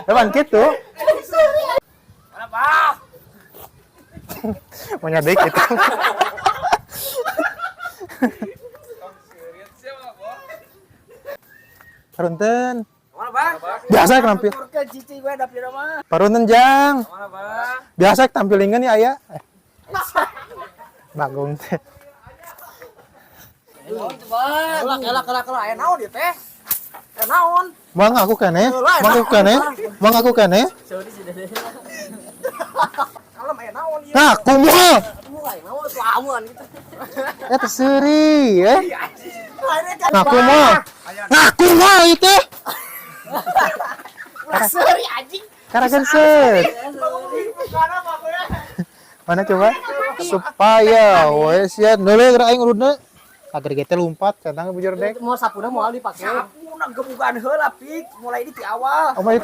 Emang gitu. Mana, Pak? Mau nyadek gitu. Parunten. Mana, Pak? Biasa tampil. Turkeun cici gue dapir mah. Parunten, Jang. Mana, Pak? Biasa tampilingan ya aya. Eh. Bagong teh. Elak, elak, elak, elak. Aya naon ieu teh? Aya naon? Mau ngaku keneh? Mau ngaku keneh? Mau ngaku keneh? Kalem, aya naon ieu? Nah, kumaha? Aduh, aya naon tuh amun gitu. Eh, terseri, eh. Lainnya kan. Ngaku mah. Ngaku mah itu. Ulah seuri, anjing. Karagan set. Mana coba? Supaya we sia neuleuh geura aing urutna. Agar ge teh lompat centang bujur dek. Mau sapuna mau dipake. Sapuna gebugan heula, Pik. Mulai di ti awal. Oh, mah itu.